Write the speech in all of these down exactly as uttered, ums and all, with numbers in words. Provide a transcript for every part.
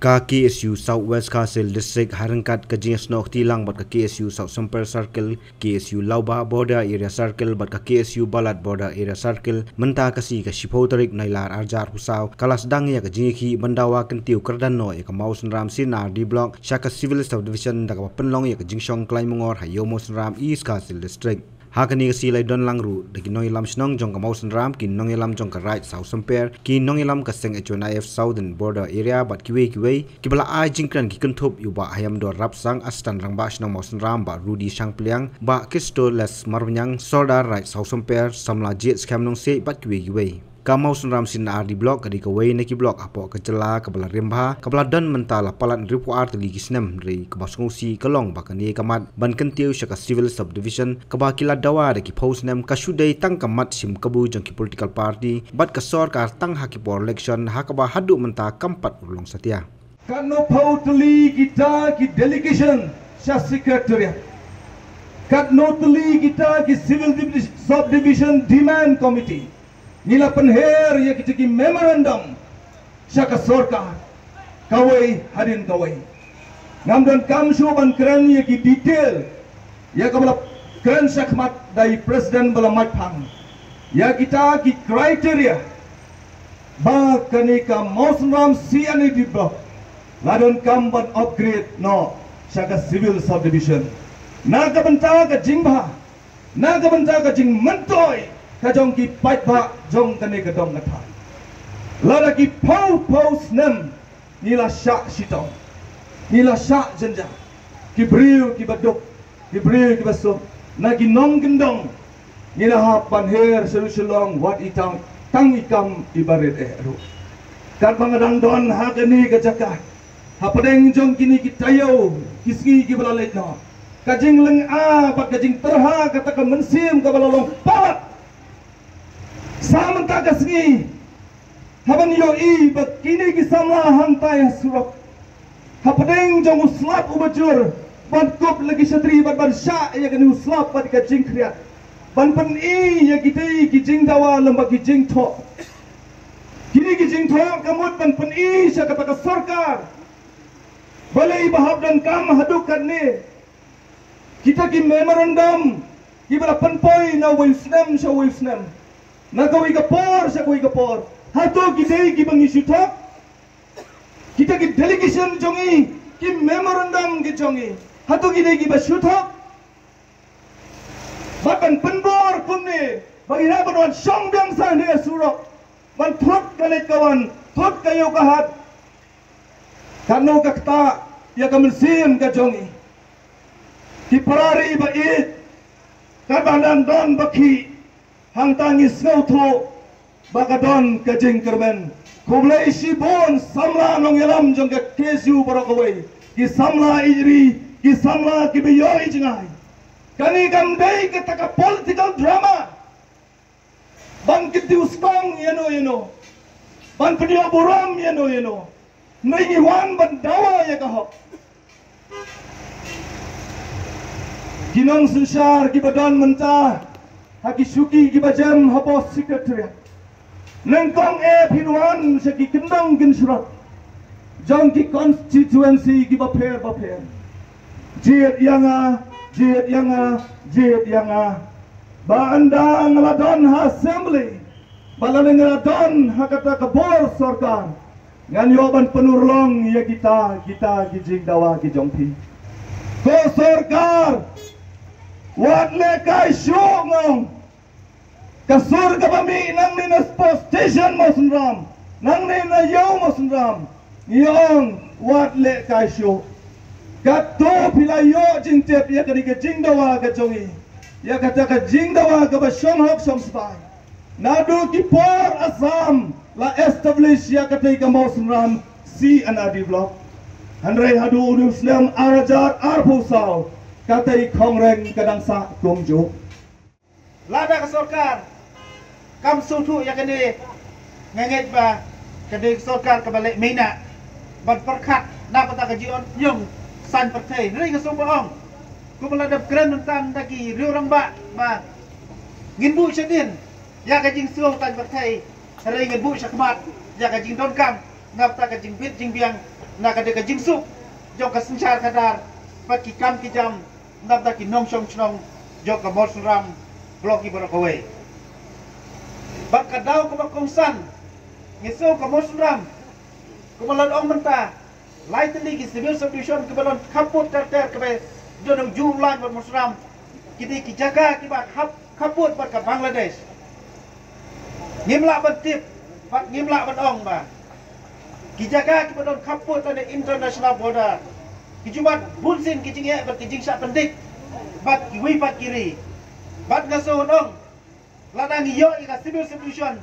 Ka K S U South West Khasi Hills District ha ryngkat ka jingïasnoh kti lang bad ka K S U South Samper Circle, K S U Lawbah Border Area Circle bad ka K S U Balat Border Area Circle mynta ka sngi ka shiphew tarik Nailar arhajar arphew saw ka la sdang ïa ka jingïakhih ban dawa kyntiew kyrdan noh ïa ka Mawsynram C and R D Block sha ka Civil Subdivision da kaba pynlong ïa ka jingshong khlaiñ mongor ha Ïew Mawsynram East Khasi Hills District. Ha kane ka sngi la don lang ruh da ki nongïalam shnong jong ka Mawsynram, ki nongïalam jong ka Raid South Samper, ki nongïalam ka seng H Y N I F Southern Border Area bad kiwei kiwei kiba la ai jingkren ki kynthup ïa u Bah Hayam Dor Rapsang, Assistant Rangbah Shnong Mawsynram, Bah Rudy Shangpliang, Bah Christolas Marbaniang, Sordar Raid South Samper, Samla Jied Skhem Nongsiej bad kiwei kiwei. Ka Mawsynram C and R D Block ka dei kawei na ki block hapoh ka jylla kaba la rim bha, kaba la don mynta la palat hynriewphew ar tylli ki snem, hynrei kaba sngewsih ka long ba kane ka mat ban kyntiew sha ka Civil Subdivision kaba ki la dawa da ki phew snem ka shu dei tang ka mat shim kabu jong ki political party bad ka sorkar tang ha ki por election, ha kaba haduh mynta kam pat urlong satia. Katno phew tylli kita ki delegation sha Secretariat, katno tylli kita ki Civil Divi- Subdivision Demand Committee, ngi la pynher ïa kita ki memorandum sha ka sorkar kawei hadien kawei. Ngam donkam shuh ban kren ïa ki detail ïa kaba la kren shakhmat da i President ba la mait phang ïa kita ki criteria ba kane ka Mawsynram C and R D Block la donkam ban upgrade noh sha ka Civil Subdivision na ka bynta ka jingbha, na ka bynta ka jingmyntoi ka jong ki paidbah jong kane ka dong ka thaiñ. Lada ki phew phew snem ngi la shah shitom, ngi la shah jynjar, ki briew kiba duk, ki briew kiba suk, na ki nongkyndong ngi la hap ban her sha Shillong wat i tang, tang i kam iba rit eh ruh. Katba nga dang don ha kane ka jaka hapdeng jong kine ki taïew ki sngi kiba la leit noh, ka jinglynga bad ka jingtyrha kata ka mynsiem kaba la long palat. Sa mynta ka sngi, haba ngi ïohi ba kine ki samla hangtai ha surok, hapdeng jong u slap uba jur ban kup la ki shatri bad ban shah ïa kane u slap bad ka jingkhriat ban pyni ïa kitei ki jingdawa lem bad ki jingthoh. Kine ki jingthoh ka mut ban pyni sha kata ka sorkar balei ba hap donkam haduh katne kita ki memorandum kiba la pynpoi na uwei u snem sha uwei u snem, na kawei ka por sha kawei ka por. Hato ki dei kiba ngi shu thok? Kita ki delegation jong ngi, ki memorandum ki jong ngi, hato ki dei kiba shu thok? Bad ban pynbor kumne ba ngi hap ban wan shong biang sah ne surok ban thut ka leit ka wan, thut ka ïew ka hat. Katno ka ktah ïa ka mynsiem ka jong ngi. Ki para ri ba ïeit, katba dang don ba khih, hangta ngi sngewthuh ba ka don ka jingkyrmen. Khublei shibun samla nongïalam jong ka K S U baroh kawei, ki samla ïeit ri, ki samla kiba ïohi jngai. Kane kam dei kata ka political drama ban kyntiew skang ïano ïano, ban pynïoh burom ïano ïano. Ngi ngi wan ban dawa ïa ka hok. Ki nongsynshar kiba don mynta ha ki shuki kiba jem hapoh Secretariat, nyngkong eh phin wan sha ki kyndong kynshrot jong ki constituency kiba pher ba pher. Jied ïa nga, jied ïa nga, jied ïa nga. Ba ynda nga la don ha assembly, ba la nga la don ha kata ka bor sorkar, ngan ïoh ban pynurlong ïa kita, kita ki jingdawa ki jong phi. Ko sorkar, wat lehkai shuh, nga ong. Ka sur kaba mih nangne na post station Mawsynram, nangne na ïew Mawsynram, ngi ong wat lehkai shuh. Katto phi la ïoh jingtip ïa kane ka jingdawa ka jong ngi, ïa kata ka jingdawa kaba shong hok shong spah. Naduh ki por Assam la establish ïa katei ka Mawsynram C and R D Block, hynrei haduh une u snem arhajar arphew saw, katei khongreng ka dang sah kumjuh. Lada ka sorkar kam sngewthuh ïa kane, nga ngeit ba ka dei ka sorkar kaba leh mynta ban pyrkhat na bynta ka jingïoh saiñ pyrthei. Hynrei nga sngewbha ong, kumba la dep kren mynta da ki riew rangbah, ba ngin buh shadien ïa ka jingsngew saiñ pyrthei, hynrei ngin buh shakhmat ïa ka jingdonkam na bynta ka jingbit jingbiang na ka dei ka jingsuk jong ka synshar khadar bad ki kam ki jam na bynta ki nongshong shnong jong ka Mawsynram Block ki baroh kawei. Bad ka daw kaba kongsan, ngi sngew ka Mawsynram, kumba la ong mynta, lai tylli ki civil subdivision kiba don khappud ter ter kiba don ha ju lain bad Mawsynram, ki dei ki jaka kiba khap khappud bad ka Bangladesh. Ngim lah ban tip bad ngim lah ban ong ba ki jaka kiba don khappud lane international border ki ju mad bunsien ki jingeh bad ki jingshah pyndik bad kiwei pat ki ri. Bad nga sngew ong, lada ngi ïoh ïa ka civil subdivision,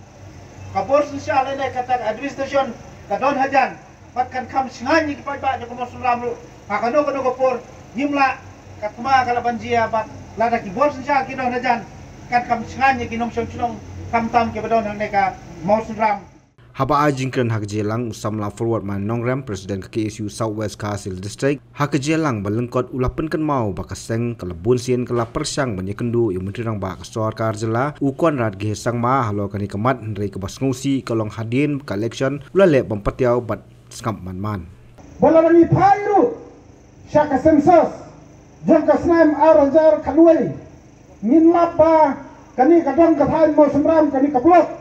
ka bor synshar lane kata ka administration ka don hajan, bad kan kham shngaiñ ïa ki paidbah jong ka Mawsynram ruh ha kano kano ka por. Ngim lah, ka thma ka lah ban jia, bad lada ki bor synshar ki don hajan, kan kham shngaiñ ïa ki nongshong shnong, khamtam kiba don hangne ka Mawsynram. Haba ai jingkren ha ka jingïalang, u samla Forward Maïnongrem, President ka K S U South West Khasi Hills District, ha ka jingïalang ba lyngkot u la pynkynmaw ba ka seng ka la bunsien ka la pyrshang ban ïakynduh ïa u Myntri Rangbah ka sorkar jylla, u Conrad K Sangma, halor kane ka mat, hynrei kaba sngewsih ka long hadien ka election u la leh bym patiaw bad sngap man man. Ba la ngi phai ruh sha ka census jong ka snem ar hajar khatwei, ngin lap ba kane ka dong ka thaiñ Mawsynram, kane ka block,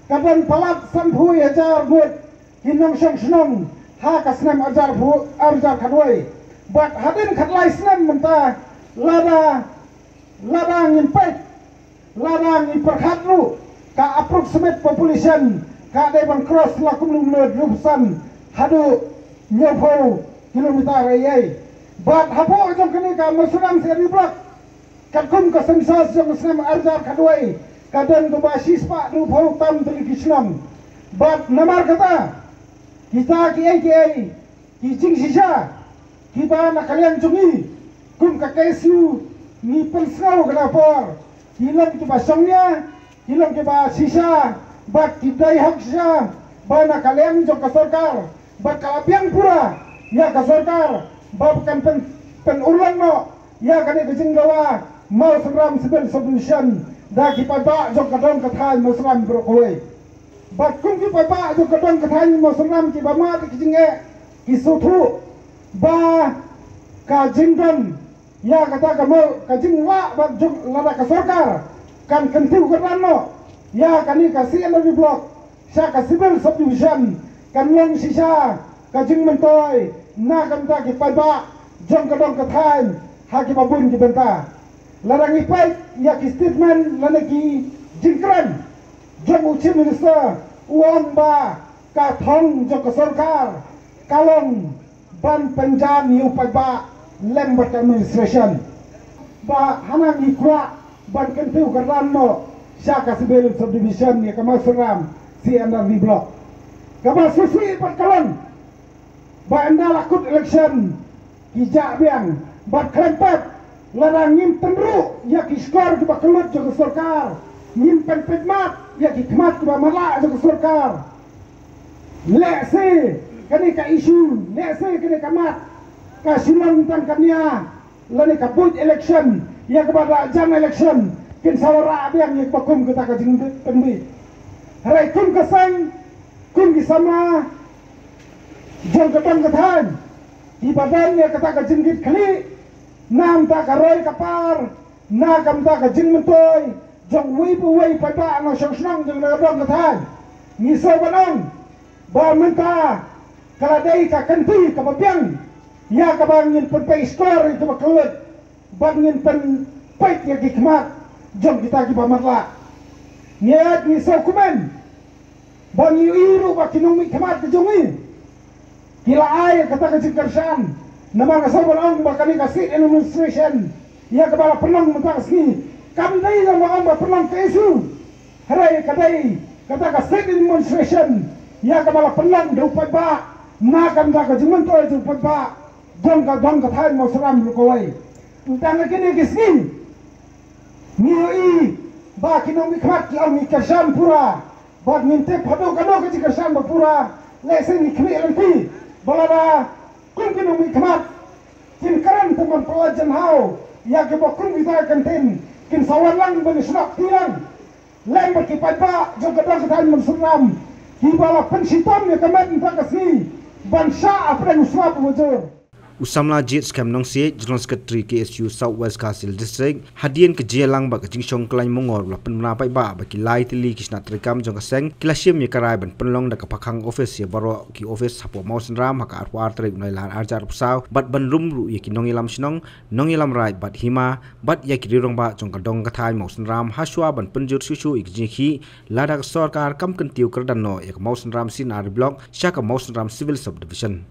ka don palat sanphew hajar ngut ki nongshong shnong ha ka snem ar hajar phew, ar hajar khatwei. Bad hadien khatlai snem mynta, lada, lada ngin peit, lada ngin pyrkhat ruh, ka approximate population ka dei ban cross la kumno kumno hynriewphew san haduh hynñiewphew kilometer ei ei. Bad hapoh jong kane ka Mawsynram C and D Block, katkum ka census jong ka snem ar hajar khatwei, ka don kumba shispah hynñiewphew tam tylli ki shnong. Bad namar kata, kita kiei kiei ki jingshisha kiba na ka liang jong ngi kum ka K S U ngi pynsngew ha kane ka por, ki long kiba shongnia, ki long kiba shisha, bad ki dei hok shisha ba na ka liang jong ka sorkar, bad ka la biang pura ïa ka sorkar ba kan pyn, pynurlong noh ïa kane ka jingdawa Mawsynram Civil Subdivision da ki paidbah jong ka dong ka thaiñ Mawsynram baroh kawei. Bad kum ki paidbah jong ka dong ka thaiñ Mawsynram kiba mad ki jingeh, ki sngewthuh ba ka jingdon ïa kata ka mo, ka jinglah bad jong lada ka sorkar kan kyntiew kyrdan noh ïa kane ka C and D Block sha ka Civil Subdivision, kan long shisha ka jingmyntoi na ka bynta ki paidbah jong ka dong ka thaiñ ha kiba bun ki bynta. Lada ngi peit ïa ki statement lane ki jingkren jong u Chief Minister, u ong ba ka thong jong ka sorkar ka long ban pynjan ïa u paidbah lem bad ka administration. Ba hana ngi kwah ban kyntiew kyrdan noh sha ka Civil Subdivision ïa ka Mawsynram C and D Block. Kaba shisha pat ka long ba ynda la kut election ki jah biang, bad khlem pat lada ngim pynruh ïa ki shkor kiba kyllut jong ka sorkar, ngim pynpeit mat ïa ki khmat kiba matlah jong ka sorkar, lehse kane ka issue, lehse kane ka mat ka shu long tang ka nia lane ka buit election ïa kaba da jan election, kin sa wanrah biang ïa kaba kum kata ka jingpynbeit. Hynrei kum ka seng, kum ki samla jong ka dong ka thaiñ, kiba don ïa kata ka jingkitkhlieh na ka bynta ka roi ka par, na ka bynta ka jingmyntoi jong uwei pa uwei u paidbah nongshong shnong jong ka dong ka thaiñ, ngi sngew ban ong ba mynta ka la dei ka kynti kaba biang ïa kaba ngin pynpeit shkor ïa kaba kyllut bad ngin pynpeit ïa ki khmat jong kita kiba matlah. Ngi ïa, ngi sngewkmen ba ngi ïohi ruh ba ki nongmihkhmat ka jong ngi ki la ai kata ka jingkyrshan. Namar nga sngew ban ong ba kane ka seat administration ïa kaba la pynlong mynta ka sngi kam dei tang ba ong ba pynlong K S U. Hynrei ka dei kata ka seat administration ïa kaba la pynlong da u paidbah na ka bynta ka jingmyntoi jong u paidbah jong ka dong ka thaiñ Mawsynram baroh kawei. Tang ha kine ki sngi ngi ïohi ba ki nongmihkhmat ki ong ngi kyrshan pura, bad ngim tip haduh katno ka jingkyrshan ba pura. Lehse ngi khmih lynti ba lada kum ki nongmihkhmat kin kren tang ban pynlait jynhaw ïa kiba kum kita ki kyntien, kin sa wan lang ban shnong ti lang lem bad ki paidbah jong ka dong ka thaiñ Mawsynram kiba la pynshitom ïa ka met mynta ka sngi. Ban shah hapdeng u sngap u bujur. U samla Jit Skhem Nongsiej, General Secretary K S U South West Khasi Hills District, hadien ka jingïalang bad ka jingshong khlaiñ mongor, u la pynbna paidbah ba ki lai tylli ki shnat treikam jong ka seng ki la shim ïa ka rai ban pynlong da ka pakhang office ïa baroh ki office hapoh Mawsynram ha ka arphew ar tarik u Nailar arhajar arphew saw, bad ban rum ruh ïa ki nongïalam shnong, nongïalam raid bad hima, bad ïa ki riew rangbah jong ka dong ka thaiñ Mawsynram, hashwa ban pynjur shuh shuh ïa ki jingïakhih, lada ka sorkar kam kyntiew kyrdan noh ïa ka Mawsynram C and R D Block sha ka Mawsynram Civil Subdivision.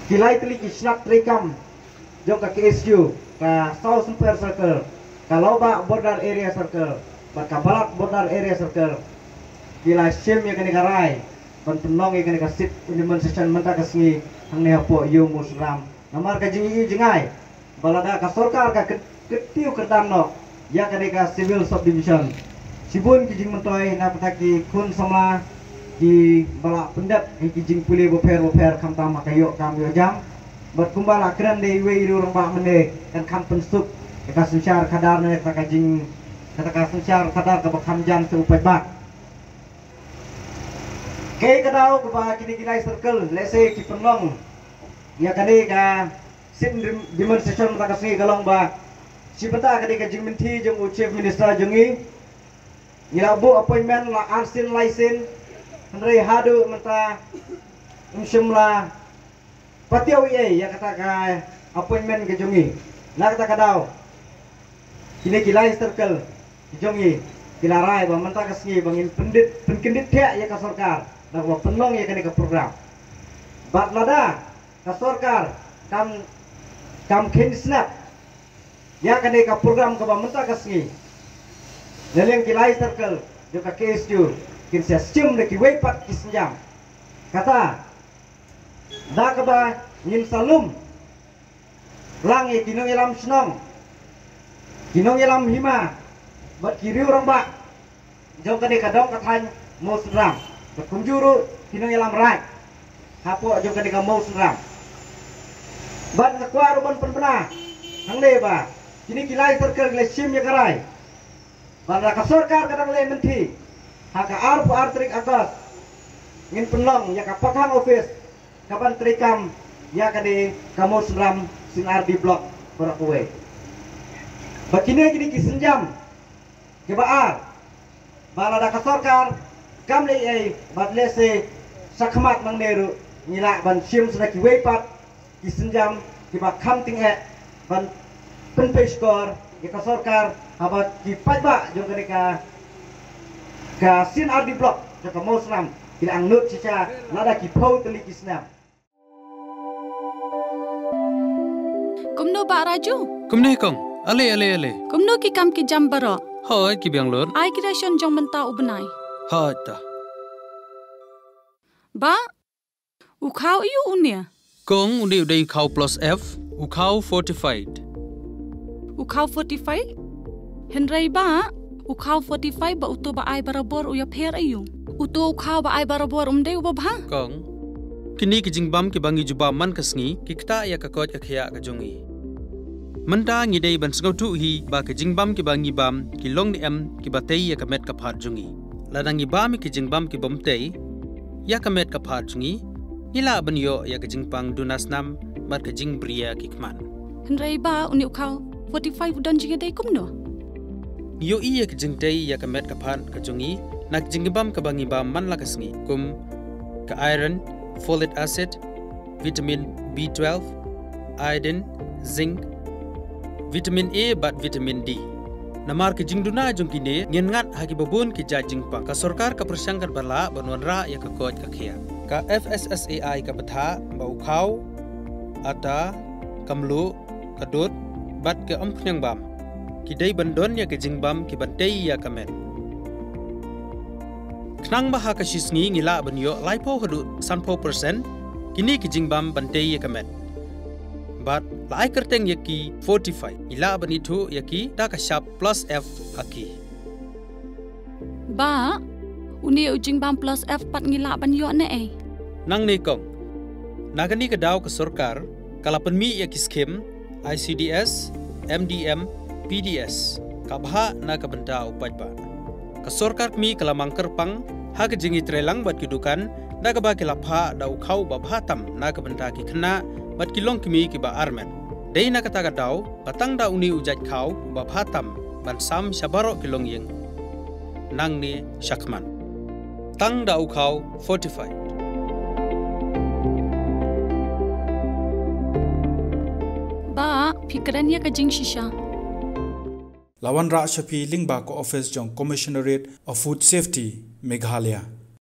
Ki lai tylli ki shnat treikam jong ka K S U, ka South Symphor Circle, ka Lawbah Border Area Circle, bad ka Balat Border Area Circle, ki la shim ïa kane ka rai ban pynlong ïa kane ka sit demonstration mynta ka sngi hangne hapoh ïew Mawsynram. Namar ka jingïohi jngai ba lada ka sorkar ka kyntiew kyrdan noh ïa kane ka Civil Subdivision, shibun ki jingmyntoi na bynta ki khun samla kiba la pyndep ha ki jingpule bapher bapher, khamtam ha ka ïoh kam ïoh jam. Bad kumba la kren da iwei i riew rangbah mynne, kan kham pynsuk ïa ka synshar khadar ne kata ka jing, kata ka synshar khadar kaba kham jan sha u paidbah. Kaei ka daw kaba kine ki lai circle lehse ki pynlong ïa kane ka sit demonstration mynta ka sngi ka long ba shi bynta kane ka jingmynthi jong u Chief Minister jong ngi, ngi la buh appointment la arsien laisien, hynrei haduh mynta ym shym la patiaw ei ei ïa kata ka appointment ka jong ngi. Na kata ka daw kine ki lai circle ki jong ngi ki la rai ba mynta ka sngi ba ngin pyndit, pynkyndit thiah ïa ka sorkar da kaba pynlong ïa kane ka program. Bad lada ka sorkar kam, kam kheiñ sngap ïa kane ka program kaba mynta ka sngi, na liang ki lai circle jong ka K S U kin sa shim da kiwei pat ki sienjam. Kata da kaba ngin sa lum lang ïa ki nongïalam shnong, ki nongïalam hima, bad ki riew rangbah jong kane ka dong ka thaiñ Mawsynram, bad kumjuh ruh ki nongïalam raid hapoh jong kane ka Mawsynram. Bad nga kwah ruh ban pynbna hangne ba kine ki lai circle ki la shim ïa ka rai ba lada ka sorkar ka dang leh mynthi, ha ka arphew ar tarik August ngin pynlong ïa ka pakhang office kaban treikam ïa kane ka Mawsynram C and R D Block baroh kawei. Ba kine kine ki sienjam kiba ar, ba lada ka sorkar kam leh ei ei, bad lehse shakhmat nangne ruh ngi lah ban shim sa da kiwei pat ki sienjam kiba kham tyngeh ban pynpei shkor ïa ka sorkar, haba ki paidbah jong kane ka, ka C and R D Block jong ka Mawsynram ki la angnud shisha lada ki phew tylli ki snem. Kumno Bah Raju? Kumne kong, ale ale ale. Kumno ki kam ki jam baroh? Hooid, ki biang lut. Ai ki ration jong mynta u bnai. Hooid ta. Bah, u khaw aiu une? Kong, une u dei u khaw plus F, u khaw fortified. U khaw fortified? Hynrei Bah, u khaw fortified bad uto ba ai barabor u ïapher aiu? Uto u khaw ba ai barabor um dei uba bha? Kong, kine ki jingbam kiba ngi ju bam man ka sngi ki ktah ïa ka koit ka khiah ka jong ngi. Mynta ngi dei ban sngewthuh hi ba ki jingbam kiba ngi bam ki long ne em kiba tei ïa ka met ka phad jong ngi. Lada ngi bam ïa ki jingbam kibym tei ïa ka met ka phad jong ngi, ngi lah ban ïoh ïa ka jingpang duna snam bad ka jingbriew ki khmat. Hynrei Bah, une u khaw fortified u don jingïadei kumno? Ngi ïohi ïa ka jingtei ïa ka met ka phad ka jong ngi na ka jingbam kaba ngi bam man la ka sngi, kum ka iron, folic acid, vitamin B twelve, iodine, zinc, vitamin A bad vitamin D. Namar ka jingduna jong kine, ngin ngat ha kiba bun ki jait jingpang. Ka sorkar ka pyrshang katba lah ban wanrah ïa ka koit ka khiah. Ka F S S A I ka batai ba u khaw, ata, ka mluh, ka dud bad ka umphniang bam ki dei ban don ïa ki jingbam kiban tei ïa ka met. Khnang ba ha ka shi sngi ngi lah ban ïoh laiphew haduh sanphew percent kine ki jingbam ban tei ïa ka met. Bad la ai kyrteng ïa ki fortified, ngi lah ban ithuh ïa ki da ka shap plus F ha ki. Bah, une u jingbam plus F pat ngi lah ban ïoh ne ei? Nangne kong, na kane ka daw ka sorkar ka la pynmih ïa ki skim I C D S, M D M, P D S, ka bhah na ka bynta u paidbah. Ka sorkar kmie ka la mang kyrpang ha ka jingïatreilang bad ki dukan da kaba ki la phah da u khaw uba bha tam na ka bynta ki khynnah bad ki longkmie kiba armet. Dei na kata ka daw ba tang da une u jait khaw uba bha tam ban sam sha baroh ki longïing nangne shakhmat. Tang da u khaw fortified. Ba, phi kren ïa ka jingshisha. La wanrah sha phi lyngba ka office jong Commissionerate of Food Safety, Meghalaya.